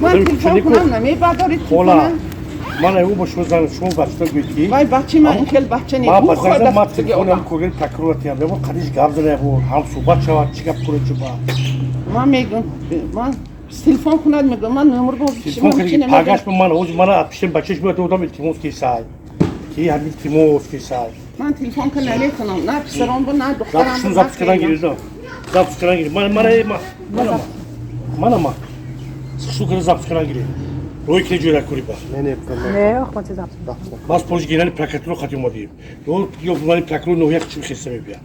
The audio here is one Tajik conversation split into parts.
Ман телефон кунам намебардоред телефонам. Ман аю бо шумо зан шумо бачта гӯед ки вай бачи ман хел бача не. Ман базан ман телефонам кӯгел прокурор тиям. Бо қадиш гап зада бо ҳам суҳбат шавад чӣ гап кунад чуба. Ман мегӯм ман телефон кунад мегӯм ман номер бо телефон кунад пагаш ман ҳоз ман пишем бачаш меояд одам илтимос ки сай. Ки ҳам илтимос ки сай. Ман телефон кунам наметонам на писарам бо на духтарам. Запись запись кардан гиред. Запись кардан гиред. Ман ман ман ман ман Шукр запись кардан гиред. Рӯи ки ҷӯра кури ба. Не, не, не, охмати запись. Бас полис генерали прокуратура хати омадем. Ё ё вали прокурор ноҳия чӣ хеста мебия.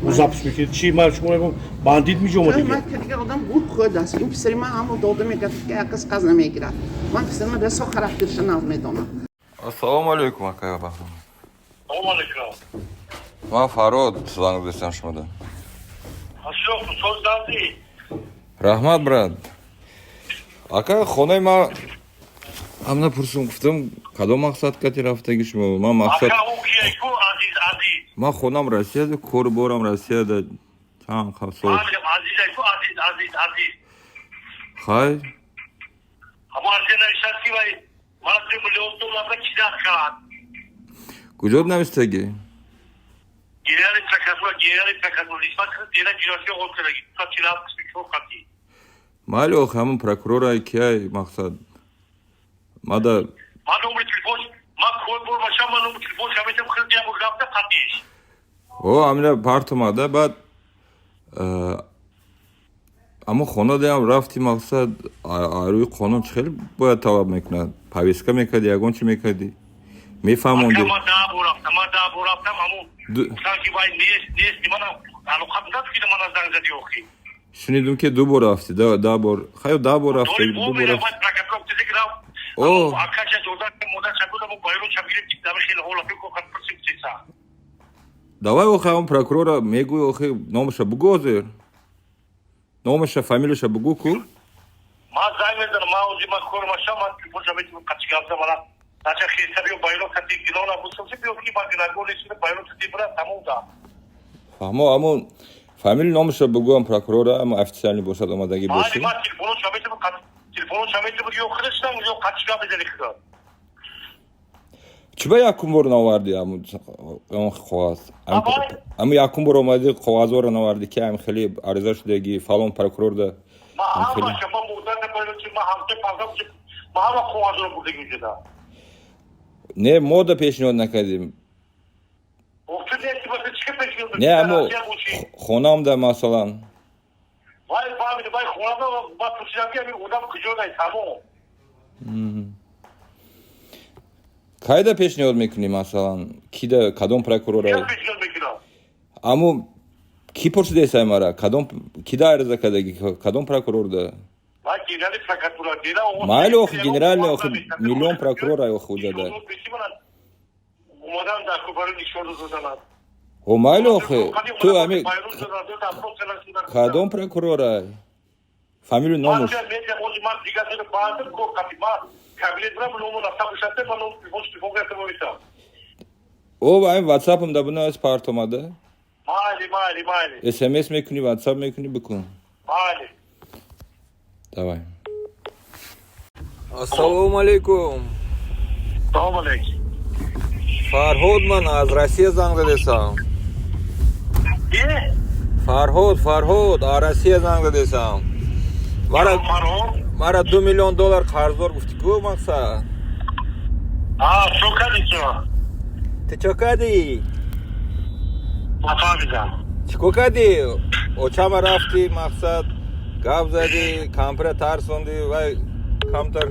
Ӯ запись мекунад. Чӣ ман шумо мегӯям бандит миҷо омадем. Ман дигар одам гур хӯрд аст. Ин писари ман ҳамо дода мегӯяд ки як кас қаз намегирад. Ман писари ман расо характерша нав медонам. Ассалому алайкум, акай Баҳром. Ассалому алайкум. Ман Фарод занг задам шумода. Ассалому алайкум. Раҳмат, брат. Ака, хонаи ма ҳам напурсум, гуфтам кадом мақсад кати рафтаги шумо? Ман мақсад ман хонам Россияда, кору борам Россияда чанд сол. Хай? Куҷо навистаги? Майли охи, ҳамун прокурора кияй мақсад? Мада о амина партомада баъд аммо хонадаям рафти мақсад рӯи қонун чӣ хеле бояд талаб мекунад? Повестка мекарди, ягон чӣ мекарди? Мефаҳмонди. Шунидум ки ду бор рафти, да бор. Хайо да бор рафти, ду бор рафти. О, давай охи ҳамон прокурора мегӯй охи номаша бугӯ ҳозир. Номаша, фамилияша бугӯ ку. Ман занг мезанам, ман ҳозир ман кормаша, ман телефонша метавонам қачи гап занам, мана нача хеста биё байро кати гилона бусумси биё ки ман гинагор нестина байро кати бира тамом да. Фаҳмо, ҳамон фамилия номаша бугӯ ҳам прокурора, ҳам официальный бошад омадагӣ бошӣ. Ман телефонша метавонам телефонша метавонам ё худашам ё қачи гап мезани худо. Чӣ ба якум бор наварди ҳамон коғаз? Ҳамун якум бор омади коғазҳоро наварди ки ҳам хеле ариза шудаги фалон прокурорда. Не, мо да пешниҳод накардем. Не, аммо хонамда масалан. Кайда пешниҳод мекунӣ масалан? Кида, кадом прокурора? Аммо ки пурсидесай мара? Кадом кида ариза кардаги? Кадом прокурорда? Майли охи, генеральный охи, миллион прокурора охи уҷада. О, майли охи, ту ами кадом прокурора? Фамилию номуш. О, ами ватсапам да бунавис парт омада. Майли, майли, майли. СМС мекунӣ, ватсап мекунӣ, бикун. Майли. Давай. Ассалому алайкум. Салому алайкум. Фарҳод, ман аз Россия занг задесам. Ки? Фарҳод, Фарҳод, аз Россия занг задесам. Мара Фарҳод. Мара 2 миллион доллар қарздор гуфтӣ ку, мақсад. А, чо кардӣ ту? Ту чо кардӣ? Нафаҳмидам. Чӣ кор кардӣ? Очама рафтӣ, мақсад, гап задӣ, кампира тарсондӣ, вай камтар.